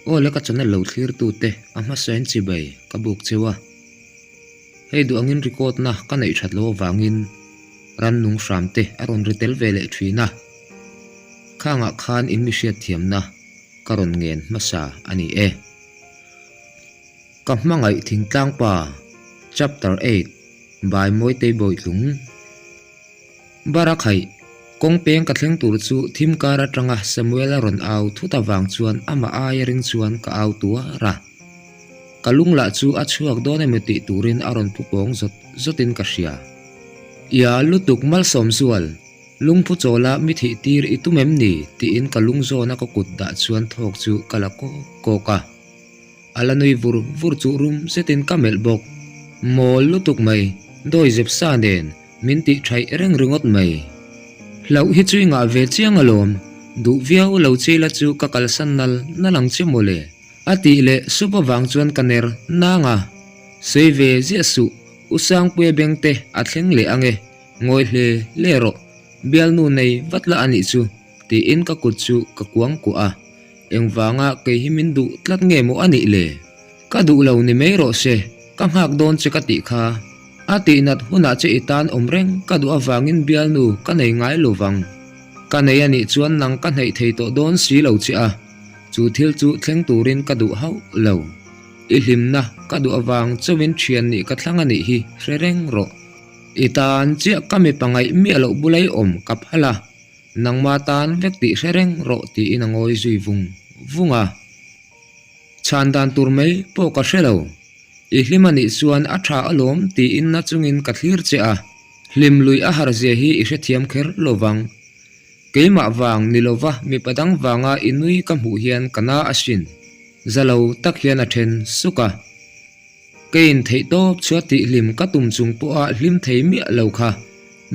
Aw le ka channel lo thlir tu te a hmasain chibai ka buk cheu a. Hei duh angin record na ka neih that lo avangin rannung hram te a rawn ri tel ve leh thin a. Khangah khan in mi hriatthiamna ka rawn ngen hmasa a ni e. Ka hmangaih thingtlang pa Chapter 8 by Mawitei Bawitlung. Barakhaih, kawng peng ka thleng tur chu thim kar atanga Samuel a rawn au thut avang chuan amah aia ring chuan ka au tuar a. Ka lung lah chu a chhuak dawn emaw tih turin a rawn phu pawng zawt zawtin ka hria. Ia lutuk malsawm zual, lungphu chawla mi thih tir i tum em ni? tiin ka lung zawna ka kut dah chuan thawk chu ka la kawk kawk a. A la nui vur vur chu rum zetin ka melh bawk. Mawl lutuk mai, dawi zep sa nen min tih thaih reng ringawt mai. Hlauh hi chu i ngah ve chiang alawm, duh viau lo che la chu ka kalsan nal nal ang che mawle. A tih leh sup avang chuan ka ner nang a, sawi ve ziah suh, U Sangpuia beng te a thleng leh ange, ngawi hle hle rawh, bialnu nei vat la anih chu, tiin ka kut chu ka kuang kuah a. Engvanga kei hi min duh tlat nge maw a nih le? Ka duh lo ni mai rawh se, ka nghak dawn che ka tih kha. A tihnat hunah che i tan awm reng ka duh avangin bialnu ka nei ngai lo vang. Ka nei a nih chuan nang ka hneih thei tawh dawn si lo che a, chu thil chu thleng turin ka duh hauh lo. I hlimna ka duh avang chauhin thian nih ka thlang a nih hi hre reng rawh. I tan chiah ka mipa ngaih miah loh bulai awm ka phal a. Nangma tan vek tih hre reng rawh tiin a ngawi zui vung vung a. Chhan dan tur mai pawh ka hre lo. I hlim a nih chuan a tha alawm tiin na chungin ka thlir che a. Hlim lui a har zia hi i hrethiam kher lo vang. Keimah vang ni lova mipa dang vanga i nui ka hmuh hian ka na asin. Za lo tak hian a then suk a. Ka intheih tawp chua tihhlim ka tum chung pawha hlim thei miah lo kha.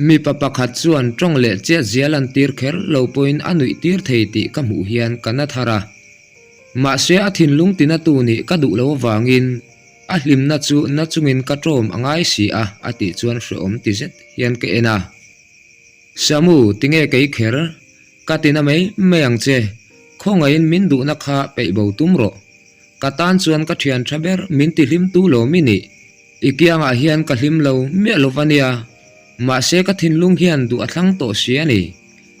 Mipa pakhat chuan tawng leh chiat zia lantir kher lo pawhin a nuih tir thei tih ka hmuh hian ka na thar a. Mahse a thinlung tinatu nih ka duh lo avangin a hlimna chu na chungin ka tawm a ngai si a a tih chuan hrehawm ti zet hian ka en a. Samu, tinge kei kher? Ka ti na mai mai ang che. Khawngaihin min duhna kha peih bo tum rawh. Ka tan chuan ka thian tha ber min ti hlim tu lo mi nih. I kiangah hian ka hlim lo miah lo va nia. Mahse ka thinlung hian duh a thlang tawh si a ni.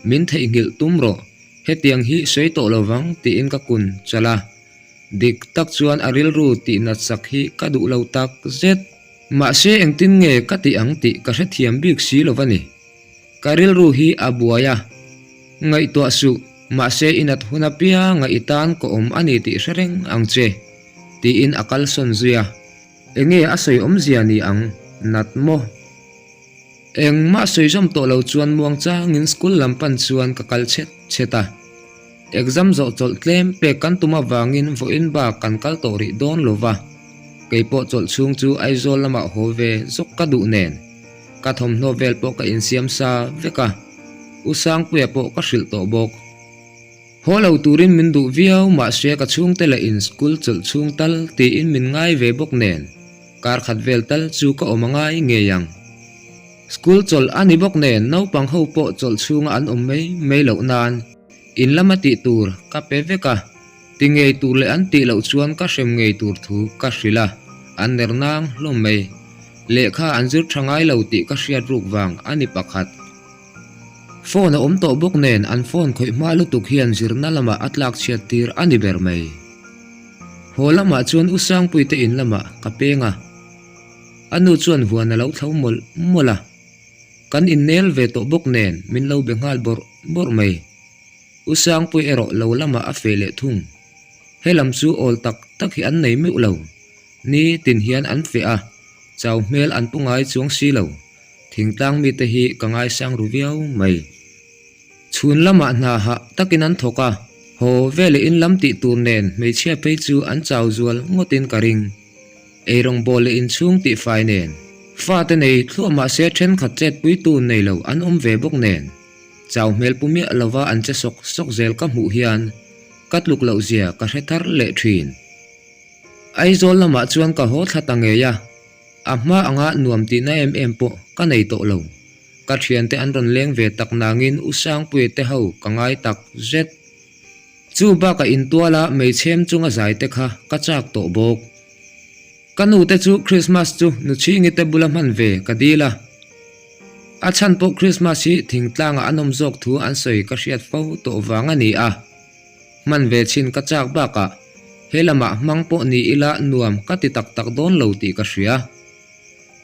Min theihnghilh tum rawh. Hetiang hi sawi tawh lo vang tiin ka kun chalh a. Dik tak chuan a rilru tih nat sak hi ka duh lo tak zet. Mahse engtin nge ka tih ang tih ka hrethiam bik si lo va ni. Ka rilru hi a buai a, ngaihtuah suh, mahse i nat hun apianga i tan ka awm a ni tih hre reng ang che, tiin a kalsawn zui a. Enge a sawi awmzia ni ang, nat maw? Engmah sawi zawm tawh lo chuan muang changin school lam pan chuan ka kal chhet chhet a. Exam zawh chawlh tlem pek kan tum avangin vawiin bak kan kal tawh rih dawn lo va, kei pawh chawlh chhung chu Aizawl lamah haw ve zawk ka duh nen. Ka thawmhnaw vel pawh ka insiam sa vek a, U Sangpuia pawh ka hrilh tawh bawk. Haw lo turin min duh viau mahse ka chhungte leh in school chawlh chhung tal tiin min ngai ve bawk nen kar khat vel tal chu ka awm a ngai ngei ang. School chawlh a ni bawk nen naupang ho pawh chawlh chhunga an awm mai mai loh nan in lama tih tur ka pe vek a, ti ngei tur leh an tih loh chuan ka hrem ngei tur thu ka hrilh a, an ner nang hlawm mai. Lehkha an zir tha ngai lo tih ka hriat ruk vang a ni pakhat. Phone a awm tawh bawk nen an phone khawih hma lutuk hian zirna lamah a tlak chhiat tir a ni ber mai. Haw lamah chuan U Sangpuite in lamah ka peng a. A nu chuan huan a lo thlo mawlh mawlh a. Kan innel ve tawh bawk nen min lo be nghal bawrh bawrh mai. U Sangpui erawh lo lamah a feh leh thung. He lam chu awl tak tak hi an nei meuh lo. Ni tin hian an feh a, chau hmel an pu ngai chuang si lo. Thingtlang mite hi ka ngaisang ru viau mai. Chhun lamah hna hah takin an thawk a, haw veleh in lam tih tur nen hmeichhia phei chu an chau zual ngawtin ka ring. Eirawngbawl leh inchhung tih fai nen, fate nei thluah mahse thenkhat chetpuitu nei lo an awm ve bawk nen, chau hmel pu miah lova an che sawk sawk zel ka hmuh hian ka tluk loh zia ka hre thar leh thin. Aizawl lamah chuan ka haw thla ta ngei a, a hma anga nuam tihna em em pawh ka nei tawh lo. Ka thiante an rawn leng ve tak nangin U Sangpuia te ho ka ngai tak zet. Chu bakah intuala meichhem chunga zai te kha ka chak tawh bawk. Ka nu te chu Christmas chu Nuchhingi te bula hman ve ka dil a. A chhan pawh Christmas hi thingtlangah a nawm zawk thu an sawi ka hriat fo tawh vang a ni a. Hman ve chhin ka chak bakah he lamah hmang pawh ni ila nuam ka ti tak tak dawn lo tih ka hria.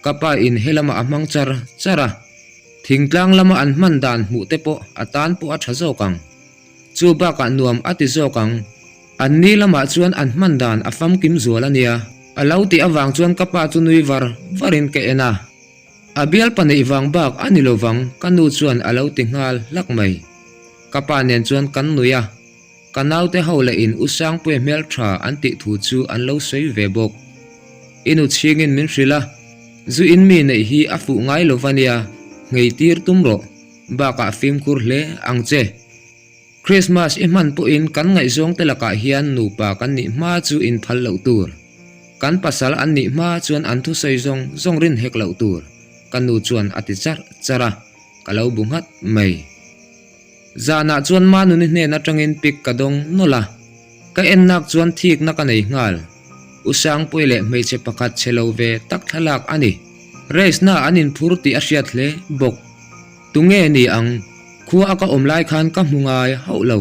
Ka pa in he lamah a hmang char char a, thingtlang lama an hman dan hmuh te pawh a tan pawh a tha zawk ang. Chu bakah nuam a ti zawk ang. An ni lamah chuan an hman dan a famkim zual a nia. A lo tih avang chuan ka pa chu nui var varin ka en a. A bialpa neih vang bak a ni lovang ka nu chuan a lo ti nghal hlak mai. Ka pa nen chuan kan nui a, ka naute ho leh in U Sangpuia hmeltha an tih thu chu an lo sawi ve bawk. I nu chhingin min hrilh a, zu in mi neih hi a fuh ngai lo va nia, nghei tir tum rawh, bakah fimkhur hle ang che. Christmas i hman pawhin kan ngaihzawngte lakah hian nupa kan nih hma chu inphal loh tur. Kan pasal an nih hma chuan an thusawi zawng zawng rin hek loh tur, ka nu chuan a ti charh charh a, ka lo bu nghat mai. Zanah chuan Manuni hnen atangin pic ka dawng nawlh a, ka ennak chuan thikna ka nei nghal. U Sangpuii leh hmeichhe pakhat chhe lo ve tak thlalak a ni. Race na an inphur tih a hriat hle bawk. Tunge ni ang? Khua a ka awm lai khan ka hmu ngai hauh lo.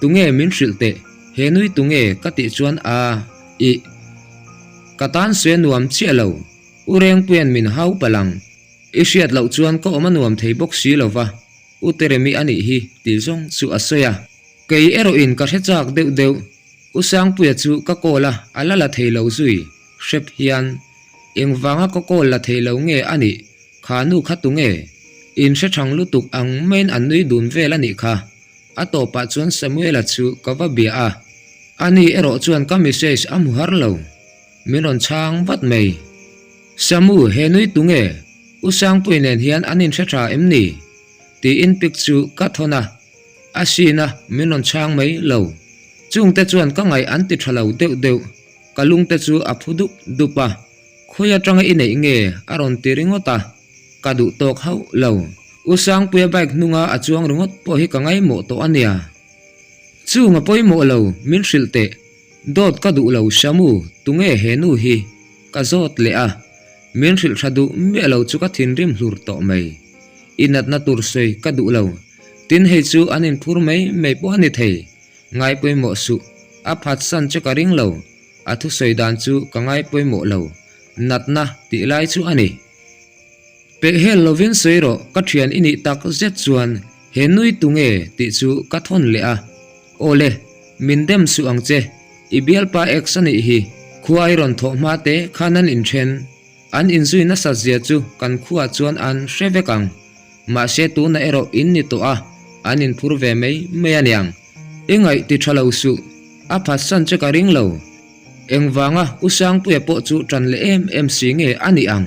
Tunge min hrilh teh? He nui tunge ka tih chuan a, ih. Ka tan suia nuam chiah lo. U Rengpuia'n min hau palh ang. I hriat loh chuan ka awm a nuam thei bawk si lo va, U Teremi a nih hi tih zawng chu a sawi a. Kei erawhin ka hre chak deuh deuh. U Sangpuia chu ka call a, a la la thei lo zui. Hrep hian engvanga ka call la thei lo nge a nih? Kha nu kha tunge? In hre thang lutuk ang maiin an nui dun vel a nih kha. A tawpah chuan Samuela chu ka va bia a. Ani erawh chuan ka message a hmu har lo. Min rawn chhang vat mai. Samu, he nui tunge? U Sangpui nen hian an inhre tha em ni? Tiin pic chu ka thawn a. A sin a, min rawn chhang mai lo. Chungte chuan ka ngaih an ti tha lo deuh deuh. Ka lungte chu a phu dup dup a. Khawi atanga i neih nge? a rawn ti ringawt a, ka duh tawk hauh lo. U Sangpuia bike hnunga a chuang ringawt pawh hi ka ngaimawh tawh a nia. Chung a pawimawh lo, min hrilh teh. Dawt ka duh lo Shamu, tunge he nu hi? Ka zawt leh a, min hrilh tha duh miah lo chu ka thinrim hlur tawh mai. I natna tur sawi ka duh lo. Tin hei chu an inphur mai mai pawh a ni thei. Ngai pawimawh suh, a phatsan che ka ring lo. A thusawi dan chu ka ngai pawimawh lo, natna tih lai chu a ni. Pehhel lovin sawi rawh, ka thian i nih tak zet chuan he nui tu nge tih chu ka thawn leh a. Aw le, min dem suh ang che, i bialpa ex a nih hi, khua i rawn thawh hma te khan an inthen. An inzui nasat zia chu kan khuaah chuan an hre vek ang. Mahse tuna erawh in ni tawh a, an inphur ve mai mai a niang. I ngaih ti tha lo suh, a phatsan che ka ring lo. Engvanga U Sangpuia pawh chu tan leh em em si nge a nih ang?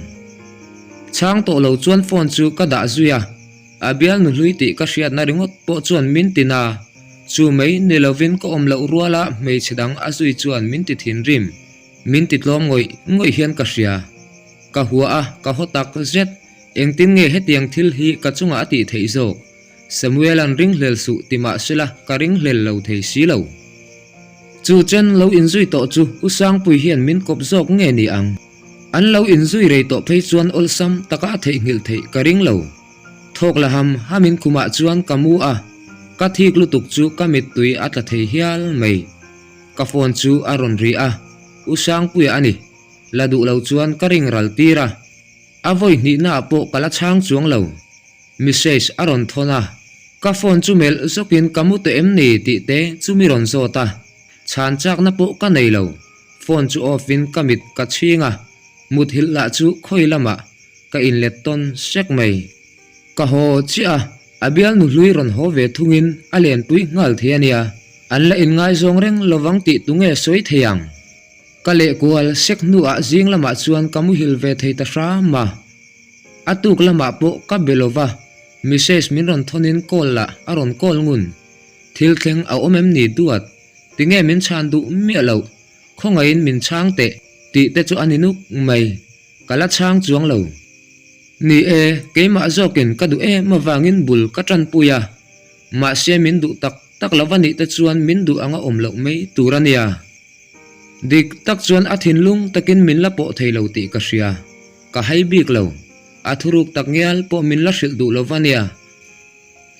Chhang tawh lo chuan phone chu ka dah zui a, a bialnu hlui tih ka hriatna ringawt pawh chuan min ti na. Chu mai ni lovin ka awm loh ruala hmeichhe dang a zui chuan min ti thinrim. Min ti tlawm ngawih ngawih hian ka hria. Ka hua a, ka haw tak zet. Engtin nge hetiang thil hi ka chungah a tih theih zawk? Samuel-a'n ringhlel suh ti mah sela ka ringhlel lo thei si lo. Chu chen lo inzui tawh chu U Sangpui hian min kawp zawk nge ni ang? An lo inzui rei tawh phei chuan awlsam taka a theihnghilh theih ka ring lo. Thawk la ham hamin khumah chuan ka mu a, ka thik lutuk chu ka mittui a tla thei hial mai. Ka phone chu a rawn ri a, U Sangpuia a ni. La duh lo chuan ka ring ral tir a. A vawi hnihnaah pawh ka la chhang chuang lo. Message a rawn thawn a, ka phone chu melh zawkin ka mu tawh em ni tih te chu mi rawn zawt a, chhan chakna pawh ka nei lo. Phone chu off in ka mit ka chhing a, muthilh lah chu khawi lamah ka inlet tawn sek mai. Ka haw chiah a, a bialnu hlui rawn haw ve thungin a lenpui nghal thei a nia, an la inngaizawng reng lovang tih tunge sawi thei ang? Ka lehkual sek hnuah zing lamah chuan ka muhil ve thei ta hram a. A tuk lamah pawh ka be lo va, message min rawn thawnin call lah a rawn call ngun. Thil thleng a awm em ni duat? Tinge min chhan duh miah loh? Khawngaihin min chhang teh tih te chu a ni nuk mai. Ka la chhang chuang lo. Ni e, keimah zawkin ka duh em avangin bul ka tanpui a. Mahse min duh tak. tak lo a nih te chuan min duh anga awm loh mai tur a nia. Dik tak chuan a thinlung takin min la pawh thei lo tih ka hria. Ka hai bik lo. A thuruk tak ngial pawh min la hrilh duh lo va nia.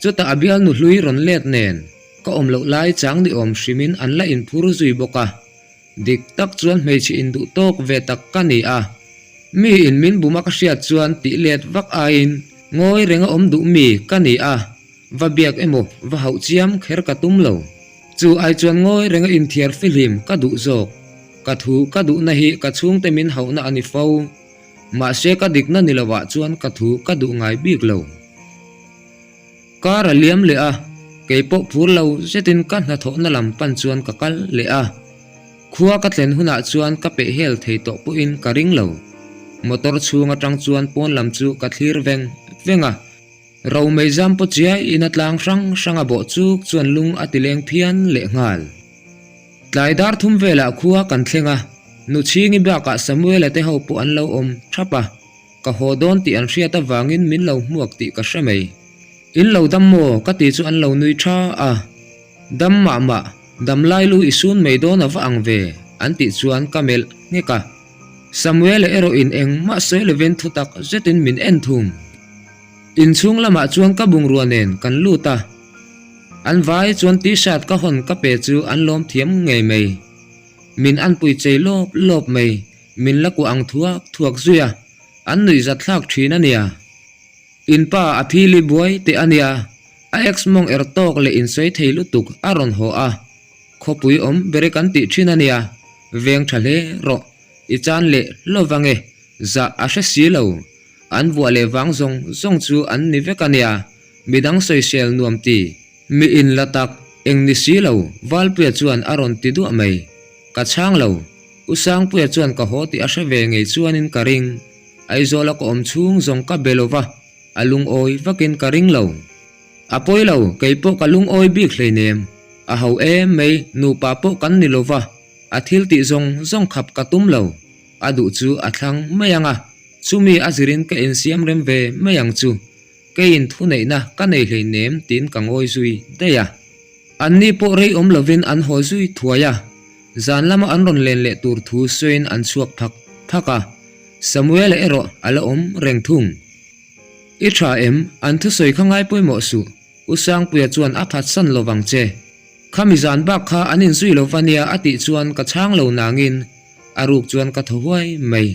Chutah a bialnu hlui rawn let nen ka awm loh lai chang ni awm hrimin an la inphur zui bawk a. Dik tak chuan hmeichhe induh tawk ve tak ka ni a. Mi in min bum a ka hriat chuan tih let vak aiin ngawi renga awm duh mi ka ni a, va biak emaw va hauh chiam kher ka tum lo. Chu ai chuan ngawi renga inthiar fihlim ka duh zawk. Ka thu ka duhna hi ka chhungte min hauhna a ni fo. Mahse ka dikna ni lovah chuan ka thu ka duh ngai bik lo. Kar a liam leh a, kei pawh phur lo zetin ka hnathawhna lam pan chuan ka kal leh a. Khua ka thlen hunah chuan ka peh hel thei tawh pawhin ka ring lo. Motor chhung atang chuan pawn lam chu ka thlir veng veng a. Romei zam pawh chiai in a tlang hrang hrang a bawh chuk chuan lung a ti leng phian leh nghal. Tlai dar thum velah khua kan thleng a, Nuchhingi bakah Samuela te ho pawh an lo awm thap a. Ka haw dawn tih an hriat avangin min lo hmuak tih ka hre mai. In lo dam maw? ka ti chu an lo nui tha a. Dam mah mah, dam lai lu i sun mai dawn a va ang ve, an tih chuan ka melh nghek a. Samuela erawh in engmah sawi lovin thutak zetin min en thung. Inchhung lamah chuan ka bungrua nen kan lut a. An vai chuan t-shirt ka hawn ka pe chu an lawm thiam ngei mai. Min anpui chei lawp lawp mai. Min la kuah ang thuak thuak zui a, an nuih zat thlak thin a nia. In pa a phili buai teh a nia, a ex mawng er tawk leh insawi thei lutuk a rawn haw a. Khawpui awm bere kan tih thin a nia, veng tha hle rawh, i chan leh hlawv ange, zah a hre si lo. An vuah leh vang zawng zawng chu an ni vek a nia, midang sawisel nuam ti. Mi in la tak, eng ni si lo, Valpuia chuan a rawn ti duah mai. Ka chhang lo. U Sangpuia chuan ka haw tih a hre ve ngei chuanin ka ring. Aizawla ka awm chhung zawng ka be lo va, a lungawi vakin ka ring lo. A pawi lo, kei pawh ka lungawi bik hleinem. A ho em mai, nupa pawh kan ni lo va, a thil tih zawng zawng khap ka tum lo. A duh chu a thlang mai ang a, chumi a zirin ka insiam rem ve mai ang chu. Keiin thuneihna ka nei hleinem tiin ka ngawi zui daih a. Anni pawh rei awm lovin an haw zui thuai a, zan lama an rawn len leh tur thu sawiin an chhuak phak phak a, Samuela erawh a la awm reng thung. I tha em? An thusawi kha ngai pawimawh suh, U Sangpuia chuan a phatsan lovang che. Khami zan bak kha an inzui lo va nia a tih chuan ka chhang lo nangin a ruk chuan ka thaw huai mai.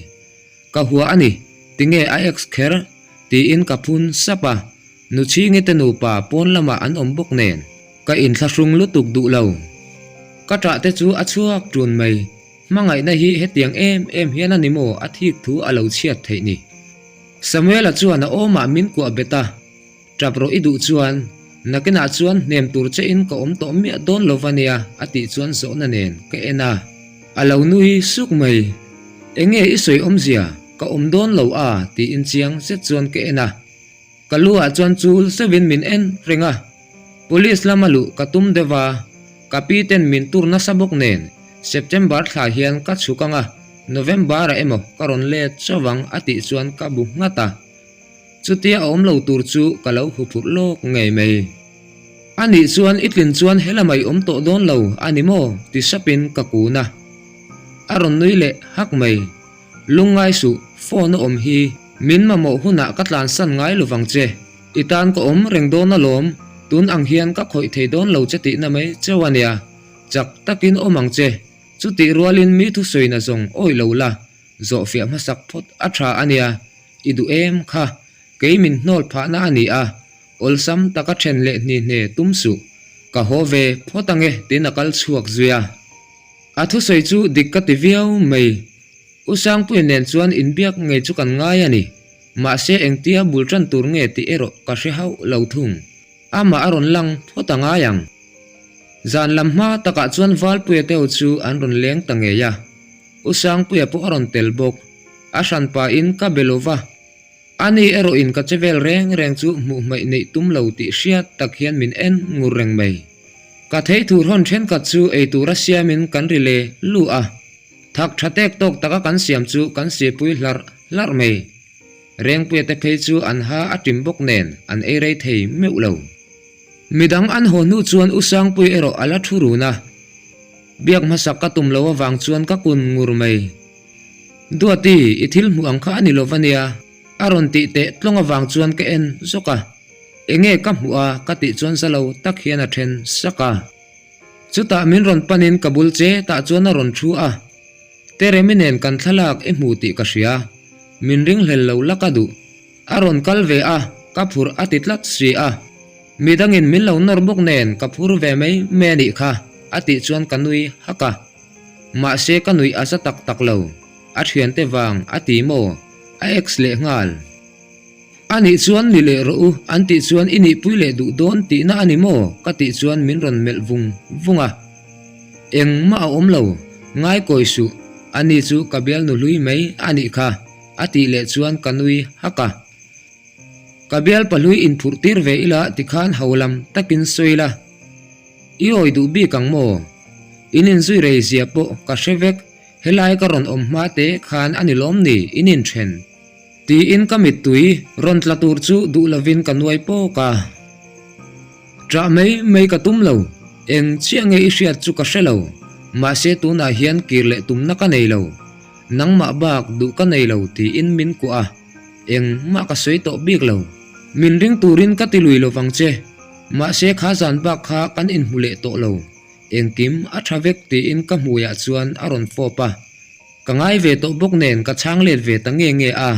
Ka hua a ni, tinge a ex kher? tiin ka phun sap a, Nuchhingi te nupa pawn lamah an awm bawk nen ka inthlahrung lutuk duh lo. Ka ṭah te chu a chhuak ṭun mai, hmangaihna hi hetiang em em hian a ni maw a thik thu a lo chhiat theih ni. Samuela chuan a awmah min kuah bet a, Ṭap rawh i duh chuan nakinah chuan hnem tur che in ka awm tawh miah dawn lo va nia a tih chuan zawhna nen ka en a, a lo nui suk mai. Enge i sawi awmzia, ka awm dawn lo a tiin chiang zet chuan ka en a. Ka lu ah chuan chul zeuhin min en reng a, Police lama luh ka tum deuh a, ka pi ten min tur nasa bawk nen September thla hian ka chhuk ang a, November ah emaw ka rawn let chauh ang a tih chuan ka bu nghat a. Chutia a awm lo tur chu ka lo huphurh lawk ngei mai. A nih chuan i tlin chuan helamah i awm tawh dawn lo a ni maw? ti sapin ka kun a. A rawn nui leh hak mai. Lungngai suh, phone a awm hi. Min mamawh hunah ka tlansan ngai lovang che. I tan ka awm reng dawn alawm, tun ang hian ka khawih thei dawn lo che tihna mai chauh a nia. Chak takin awm ang che. Chutih rualin mi thusawina zawng awih lo la, zawhfiah hmasak phawt a tha a nia. I duh em kha, kei min hnawl phahna a ni a, awlsam taka then leh hni hne tum suh. Ka haw ve phawt ange tiin a kal chhuak zui a. A thusawi chu dik ka ti viau mai. U Sangpuia nen chuan inbiak ngei chu kan ngai a ni. Mahse engtia bul tan tur nge tih erawh ka hre hauh lo thung. Amah a rawn lang phawt a ngai ang. Zan lam hma takah chuan Valpuia te ho chu an rawn leng ta ngei a. U Sangpuia pawh a rawn tel bawk. A hran pahin ka be lo va. Ani erawh in ka che vel reng reng chu hmuh hmaih neih tum lo tih hriat tak hian min en ngur reng mai. Ka thei thur hawn thenkhat chu ei tura siamin kan ri le lu a. Thak tha tek tawk taka kan siam chu kan sipui hlarh hlarh mai. Rengpuia te phei chu an ha a ṭim bawk nen an ei rei thei meuh lo. Midang an haw hnu chuan U Sangpui erawh a la thu run a. Biak hmasak ka tum lo avang chuan ka kun ngur mai. Duati, i thil hmuh ang kha a ni lo va nia, a rawn tih teh tlawng avang chuan ka en zawk a. Enge ka hmuh a ka tih chuan za lo tak hian a then sak a. Chutah min rawn panin ka bul che tah chuan a rawn thu a. Teremi nen kan thlalak i hmu tih ka hria. Min ringhlel lo la ka duh. A rawn kal ve a, ka phur a ti tlat si a. Midangin min lo nawr bawk nen ka phur ve mai mai a nih kha, a tih chuan ka nui hak a. Mahse ka nuih a za tak tak lo. A thiante vang a ti maw? A ex leh nghal. A nih chuan ni leh rawh u an tih chuan i nihpui leh duh dawn tihna a ni maw? ka tih chuan min rawn melh vung vung a. Engmah a awm lo, ngai kawi suh, ani chu ka bialnu hlui mai a nih kha, a tih leh chuan ka nui hak a. Ka bialpa hlui inphurh tir ve ila tikhan ho lam takin sawi la, i awi duh bik ang maw? In inzui rei zia pawh ka hre vek, helai ka rawn awm hma te khan a ni lawm ni in inthen? Tiin ka mittui rawn tla tur chu duh lovin ka nuai pawk a. Ṭah mai mai ka tum lo, eng chiah nge i hriat chu ka hre lo, mahse tunah hian kir leh tumna ka nei lo, nangmah bak duh ka nei lo tiin min kuah a, engmah ka sawi tawh bik lo. Min ring turin ka ti lui lovang che, mahse kha zan bak kha kan inhmu leh tawh lo, engkim a ṭha vek tiin ka hmuiah chuan a rawn fawp a. Ka ngai ve tawh bawk nen ka chhang let ve ta nge nge a.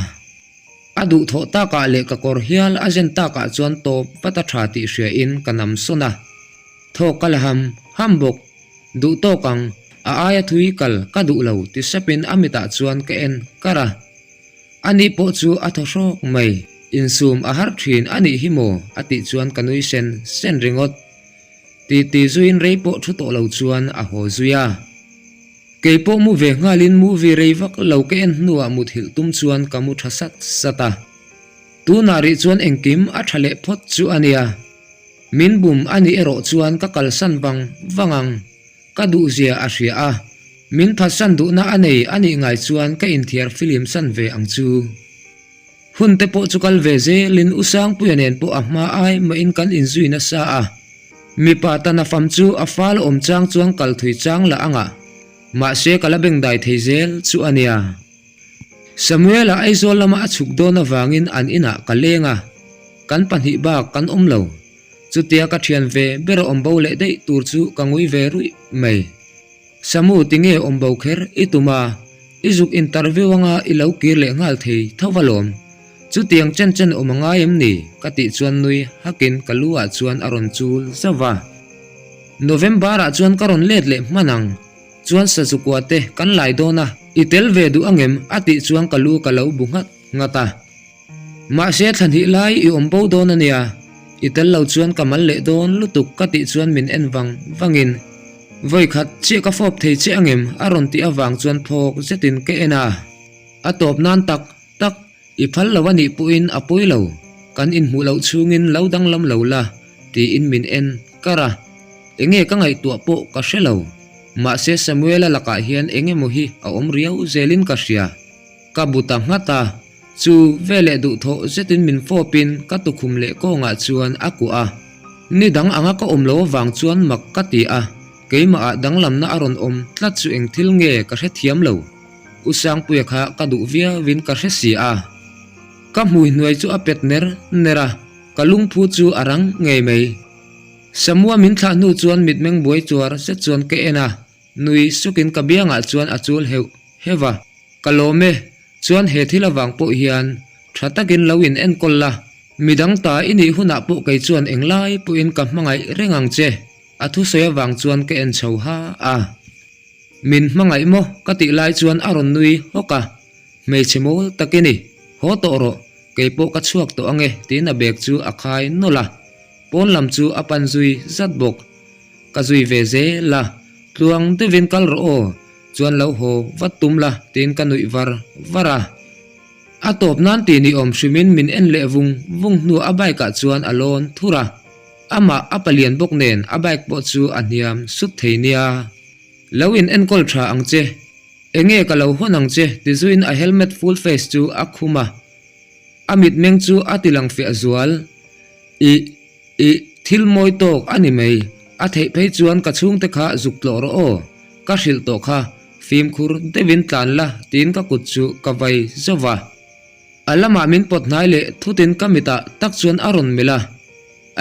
A duh thawh takah leh ka kawr hial a zen takah chuan tawp vat a tha tih hria in ka nam sawn a. Thawk ka la ham ham bawk. Duh tawk ang, a aia thui kal ka duh lo ti sep in a mitah chuan ka en kar a. Ani pawh chu a thaw hrawk mai. Insum a har thin a nih hi maw a tih chuan ka nui sen sen ringawt. Ti ti zuiin rei pawh thu tawh lo chuan a haw zui a. Kei pawh mu ve nghalin movie rei vak lo ka en hnuah muthilh tum chuan ka mu tha sat sat a. Tunah rih chuan engkim a tha leh phawt chu a nia. Min bum a nih erawh chuan ka kalsan vang vang ang. Ka duhzia a hria a. Min phatsan duhna a nei a nih ngai chuan ka inthiar filim san ve ang chu. Hun te pawh chu kal ve zelin U Sangpuia nen pawh a hma ai mahin kan inzui nasa a. Mipa tana fam chu a fal awm chang chuan kal thui chang lah anga, mahse ka la bengdai thei zel chu a nia. Samuela Aizawl lama a chhuk dawn avangin an inah ka leng a, kan pahnih bak kan awm lo. Chutia ka thian ve ber a awm bo leh daih tur chu ka ngui ve ruih mai. Samu tinge awm bo kher i tum a, i zuk interview anga i lo kir leh nghal thei tho va lawm. Chutiang chen chen awm a ngai em ni? ka tih chuan nui hakin ka lu ah chuan a rawn chul zauh va. November ah chuan ka rawn let leh hman ang, chuan Sazukua te kan lai dawn a, i tel ve duh angem? a tih chuan ka lu ka lo bu nghat nghat a. Mahse thla hnih lai i awm bo dawn a nia, i tel lo chuan ka mal leh dawn lutuk ka tih chuan min en vang vangin vawi khat chiah ka fawp thei che angem a rawn tih avang chuan phawk zetin ka en a. A tawp nan tak tak i phal lo a nih pawhin a pawi lo, kan inhmuh loh chhungin lo danglam lo la tiin min en kar a, enge ka ngaihtuah pawh ka hre lo, mahse Samuela lakah hian engemaw hi a awm riau zelin ka hria. Ka bu ta nghat a, chu veleh duhthawh zetin min fawpin ka tukhum leh kawngah chuan a kuah a. Ni dang anga ka awm lo avang chuan mak ka ti a, keimahah danglamna a rawn awm tlat chu eng thil nge ka hrethiam lo. U Sangpuia kha ka duh viauin ka hre si a. Ka hmui hnuai chu a pet ner ner a, ka lungphu chu a rang ngei mai. Samua min thlah hnu chuan mitmeng buai chuar zet chuan ka en a, Nui sukin ka biangah chuan a chul heuh heuh a, Ka lawm e, chuan he thil avang pawh hian tha takin lo in enkawl la, midang ta i nih hunah pawh kei chuan englai pawhin ka hmangaih reng ang che, a thusawi avang chuan ka en chho ha a. Min hmangaih maw? ka tih lai chuan a rawn nui hawk a, Hmeichhe mawl tak i ni, haw tawh rawh, kei pawh ka chhuak tawh ange tiin a bag chu a khai nawlh a, pawn lam chu a pan zui zat bawk. Ka zui ve zel a, tluang deuhin kal rawh aw, chuan lo haw vat tum la tiin ka nuih var var a. A tawp nan tih ni awm hrimin min en leh vung vung hnuah a bike ah chuan a lawn thur a, amah a palian bawk nen a bike pawh chu a hniam sut thei nia. Lo in enkawl tha ang che, enge ka lo hawn ang che ti zuiin a helmet full face chu a khum a, a mitmeng chu a ti lang fiah zual. Ih. Ih. Thil mawi tawk a ni mai, a theih phei chuan ka chhungte kha zuk tlawh rawh aw, ka hrilh tawh kha, fimkhur deuhin tlan la tiin ka kut chu ka vai zauh va. A lamah min pawt hnai leh thutin ka mitah tak chuan a rawn melh a,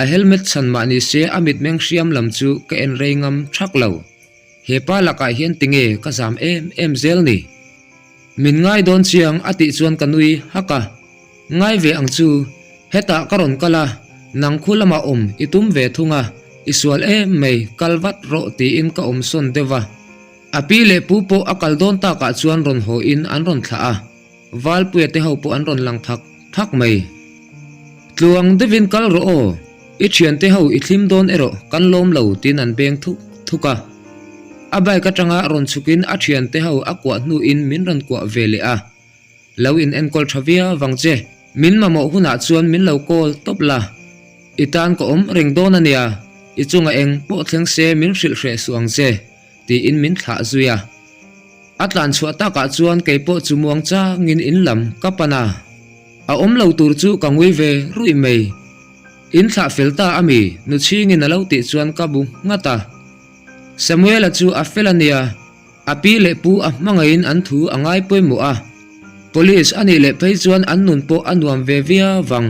a helmet chhan mah ni se a mitmeng hriam lam chu ka en rei ngam thak lo. He pa lakah hian tinge ka zam em em zel ni? Min ngai dawn chiang a tih chuan ka nui hak a, Ngai ve ang chu, hetah ka rawn kal a, nang khu lamah awm i tum ve thung a, i sual em mai kal vat rawh tiin ka awm sawn deuh a. A pi leh pu pawh a kal dawn takah chuan rawn haw in an rawn thlah a. Valpuia te ho pawh an rawn lang thak thak mai. Tluang deuhin kal rawh aw, i thiante ho i thlim dawn erawh kan lawm lo tiin an beng thuk thuk a. A bike atanga rawn chhukin a thiante ho a kuah hnuin min rawn kuah ve leh a. Lo in enkawl tha viau vang che, min mamawh hunah chuan min lo call tawp la. I tan ka awm reng dawn a nia, i chunga eng pawh thleng se min hrilh hreh suh ang che. Tiin min thlah zui a. A tlan chhuah takah chuan kei pawh chu muang changin in lam ka pan a. A awm lo tur chu ka ngui ve ruih mai. In thlah fel ta a mi, nu chhingin a lo tih chuan ka bu nghat a. Samuela chu a fel a nia, a pi leh pu a hmangaihin an thu a ngai pawimawh a. Police a nih leh phei chuan an nun pawh a nuam ve viau vang.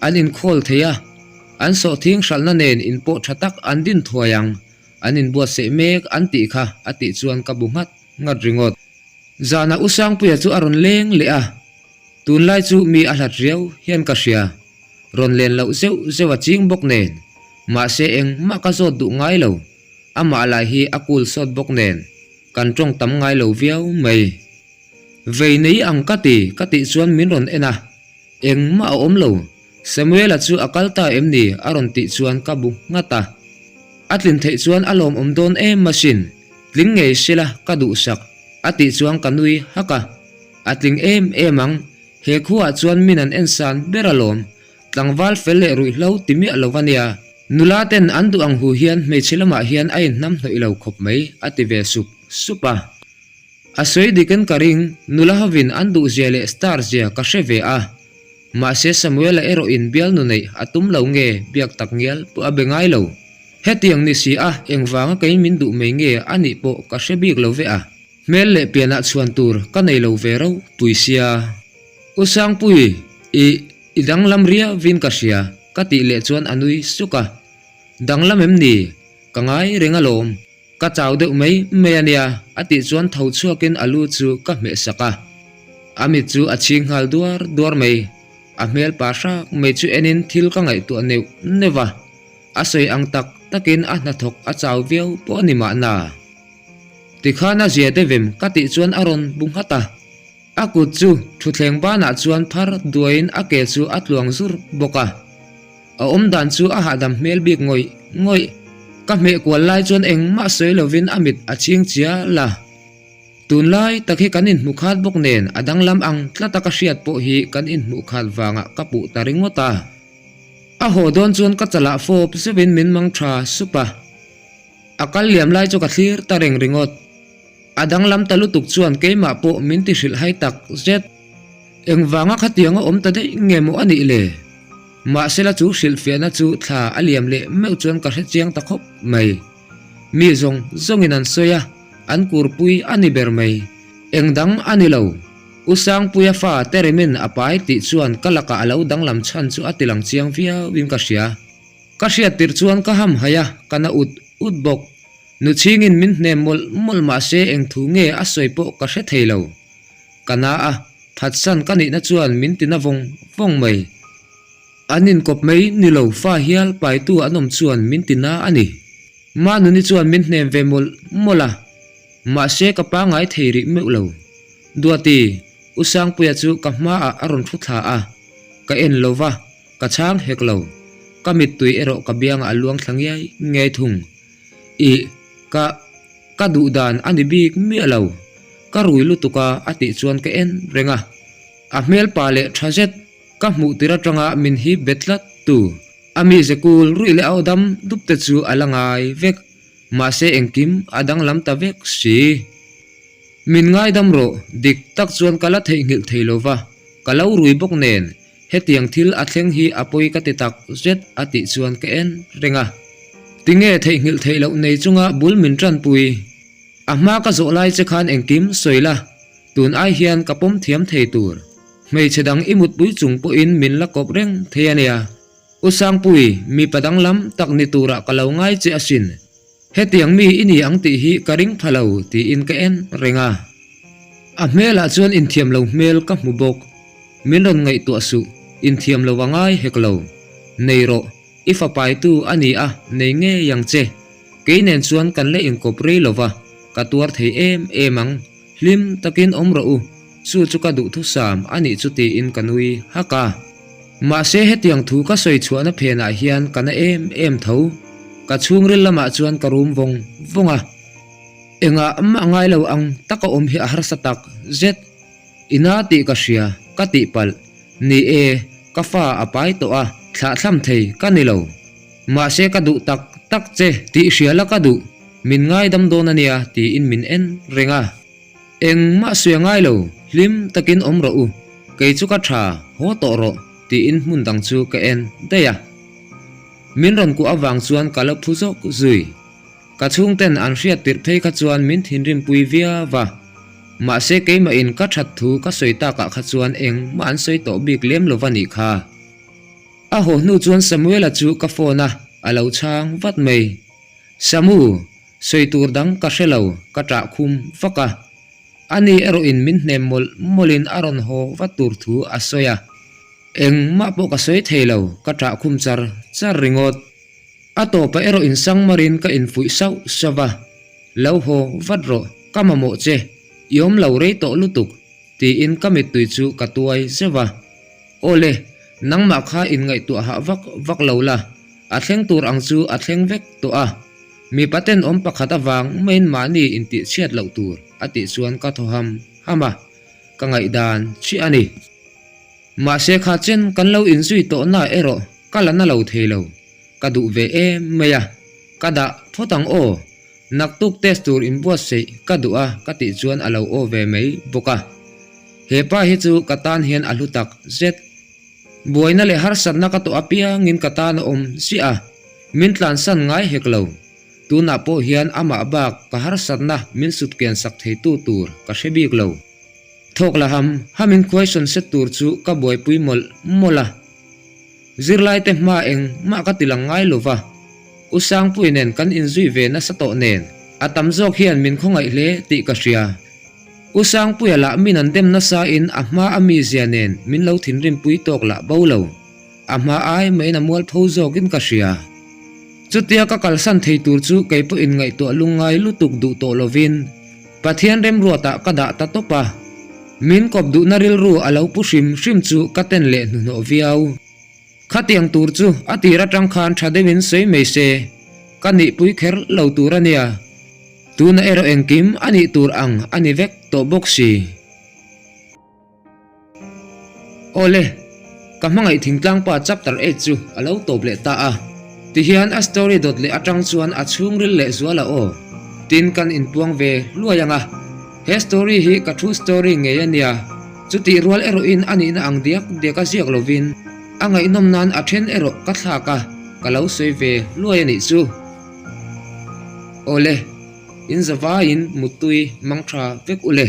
An inkhawl thei a, an sawhthing hralhna nen inpawh tha tak an din thuai ang. An inbuatsaih mek an tih kha a tih chuan ka bu nghat nghat ringawt. Zanah U Sangpuia chu a rawn leng leh a, tunlai chu mi a hlat riau hian ka hria. Rawn len loh zeuh zeuh a ching bawk nen, mahse engmah ka zawt duh ngai lo. Amah lah hi a cool sawt bawk nen, kan tawng tam ngai lo viau mai. Vei nei ang ka ti ka tih chuan min rawn en a, engmah a awm lo. Samuela chu a kal ta em ni? a rawn tih chuan ka bu nghat a. A tlin theih chuan a lawmawm dawn em asin, tling ngei sela ka duhsak, a tih chuan ka nui hak a. A tling em em ang, he khuaah chuan min an ensan ber alawm, tlangval fel leh ruihhlo ti miah lo a nia. Nula ten an duh ang hu hian hmeichhe lamah hian a inhnam hnawih lo khawp mai, a ti ve sup sup a. A sawi dikin ka ring, nula hovin an duhzia leh star zia ka hre ve a. Mahse Samuela erawhin bialnu neih a tum lo nge biak tak ngial pawh a be ngai lo. Hetiang ni si a, engvanga kei min duh mai nge a nih pawh ka hre bik lo ve a. Hmel leh pianah chhuan tur ka nei lo ve ropui sia. U Sangpui, i, i danglam riauvin ka hria, ka tih leh chuan a nui suk a. Danglam em ni? Ka ngai reng alawm. Ka chau deuh mai mai a nia, a tih chuan tho chhuakin a lu chu ka hmeh sak a. A mit chu a chhing nghal duar duar mai. A hmel pa hrak mai chu enin thil ka ngaihtuah neuh neuh a. A sawi ang tak takin a hnathawk a chau viau pawh a ni mahna. Tikhan a zia deuh em ka tih chuan a rawn bu nghat a. A kut chu thutthleng banah chuan phar duaiin a ke chu a tluang zur bawk a. A awm dan chu a hahdam hmel bik ngawih ngawih. Ka hmeh kual lai chuan engmah sawi lovin a mit a chhing chial a. Tunlai tak hi kan inhmu khat bawk nen a danglam ang tlata ka hriat pawh hi kan inhmuh khat vangah ka puh ta ringawt a. A haw dawn chuan ka chalah fawp zeuhin min mang tha sup a. A kal liam lai chu ka thlir ta reng ringawt. A danglam ta lutuk chuan keimah pawh min ti hrilh hai tak zet. Engvanga khatiang a awm ta daih nge maw a nih le? Mahsela chu hrilhfiahna chu thla a liam leh meuh chuan ka hre chiang ta khawp mai. Mi zawng zawngin an sawi a, an kurpui a ni ber mai. Eng dang a ni lo. U Sangpuia fa Teremin a pai tih chuan ka lakah a lo danglam chhan chu a tilang chiang viauin ka hria. Ka hriat tirh chuan ka hamhaih a, ka na ut ut bawk. Nu chhingin min hnem mawlh mawlh mah se eng thu nge a sawi pawh ka hre thei lo. Ka na a, phatsan ka nihna chuan min ti na vawng vawng mai. An inkawp mai ni lo fa hial paitu an awm chuan min ti na a ni. Manuni chuan min hnem ve mawlh mawlh a, mahse ka pangai thei rih meuh lo. Duati, U Sangpuia chu ka hmaah a rawn thu thla a, ka en lo va, ka chhang hek lo. Ka mittui erawh ka biangah a luang thla ngiai ngiai thung. Ih, ka, ka duh dan a ni bik miah lo. Ka rui lutuk a, a tih chuan ka en reng a. A hmel pa leh tha zet, ka hmuh tir atanga min hip bet tlat tu. A mize kul ruih leh a awdam dup te chu a la ngai vek. Mahse engkim a danglam ta vek si. Min ngaidam rawh, dik tak chuan ka la theihnghilh thei lo va, ka lo rui bawk nen. Hetiang thil a thleng hi a pawi ka ti tak zet a tih chuan ka en reng a. Tinge theihnghilh theih loh nei chunga bul min tanpui? A hma ka zawh lai che khan engkim sawi la, tun ai hian ka pawm thiam thei tur. Hmeichhe dang i mutpui chung pawhin min la kawp reng thei a nia. U Sangpui, mipa danglam tak ni turah ka lo ngai che asin. Hetiang mi i ni ang tih hi ka ring pha lo tiin ka en reng a. A hmelah chuan inthiam lo hmel ka hmu bawk. Min rawn ngaihtuah suh, inthiam lo a ngai hek lo. Nei rawh, i fapaitu a ni a, nei ngei ang che. Kei nen chuan kan la inkawp rei lo va, ka tuar thei em em ang. Hlim takin awm rawh u, chu chu ka duhthusam a nih chu tiin ka nui hak a. Mahse hetiang thu ka sawi chhuahna phenah hian ka na em em tho. Ka chhungril lamah chuan ka rum vawng vawng a. Engah mah ngai lo ang taka awm hi a harsa tak zet. Ina tih ka hria, ka tihpalh. Ni e, ka fa a pai tawh a, thlahthlam thei ka ni lo. Mahse ka duh tak tak che tih hria la ka duh, min ngaidam dawn a nia tiin min en reng a. Engmah sawi a ngai lo, hlim takin awm rawh u, kei chu ka tha, haw tawh rawh tiin hmun dang chu ka en daih a. Min rawn kuah avang chuan ka lo phu zawk zui. Ka chhungten an hriat tirh phei kha chuan min thinrimpui viau va, mahse keimahin ka that thu ka sawi takah kha chuan engmah an sawi tawh bik lem lo va nih kha. A haw hnu chuan Samuela chu ka phone a, a lo chhang vat mai. Samu, sawi tur dang ka hre lo, ka ṭah khum vak a. Ani erawhin min hnem mawlh mawlhin a rawn haw vat tur thu a sawi a. Engmah pawh ka sawi thei lo, ka ṭah khum char char ringawt. A tawpah erawh insangmarin ka infuih sauh sauh va, Lo haw vat rawh, ka mamawh che, i awm lo rei tawh lutuk, tiin ka mittui chu ka tuai zeuh va. Aw le, nangmah kha inngaihtuah hah vak vak lo la, a thleng tur ang chu a thleng vek tawh a, mipa tenawm pakhat avang maiin mahni intihchhiat loh tur a tih chuan ka thaw ham ham a, ka ngaihdan chiah a ni. Mahse kha chen kan lo inzui tawh na erawh ka la na lo thei lo, ka duh ve em mai a, ka dah phawt ang aw, naktuk test tur inbuatsaih ka duh a ka tih chuan a lo aw ve mai bawk a. He pa hi chu ka tan hian a hlu tak zet. Buaina leh harsatna ka tawh apiangin ka tan a awm ziah a, min tlansan ngai hek lo. Tunah pawh hian amah bak ka harsatna min sutkian sak theitu tur ka hre bik lo. Thawk la ham ham in question set tur chu ka buaipui mawlh mawlh a. Zirlai te hma eng mah ka ti lang ngai lo va. U Sangpui nen kan inzui ve nasa tawh nen a tam zawk hian min khawngaih hle tih ka hria. U Sangpuia lah min an dem nasa in a hma a mizia nen min lo thinrimpui tawk lah bo lo. A hma ai mahin a mualpho zawk in ka hria. Chutia ka kalsan thei tur chu kei pawh in ngaihtuah lungngai lutuk duh tawh lovin Pathian remruatah ka dah ta tawp a. Min kawp duhna rilru a lo pu hrim hrim chu ka ten leh hnuhnawh viau. Khatiang tur chu a tir atang khan tha deuhin sawi mai se, ka nihpui kher lo tur a nia. Tuna erawh engkim a nih tur ang a ni vek tawh bawk si. Awle, ka hmangaih thingtlangpa chapter eight chu a lo tawp leh ta a. Tihian a story dawt leh atang chuan a chhungril leh zual a aw. Tin kan inpuang ve hluai ang a. He story hi ka true story ngei a nia. Chutih rual erawhin a nihna ang diak diak a ziak lovin a ngaihnawm nan a then erawh ka thlak a, ka lo sawi ve hluai a nih chu. Awle, in zavaiin muttui mangtha vek u le.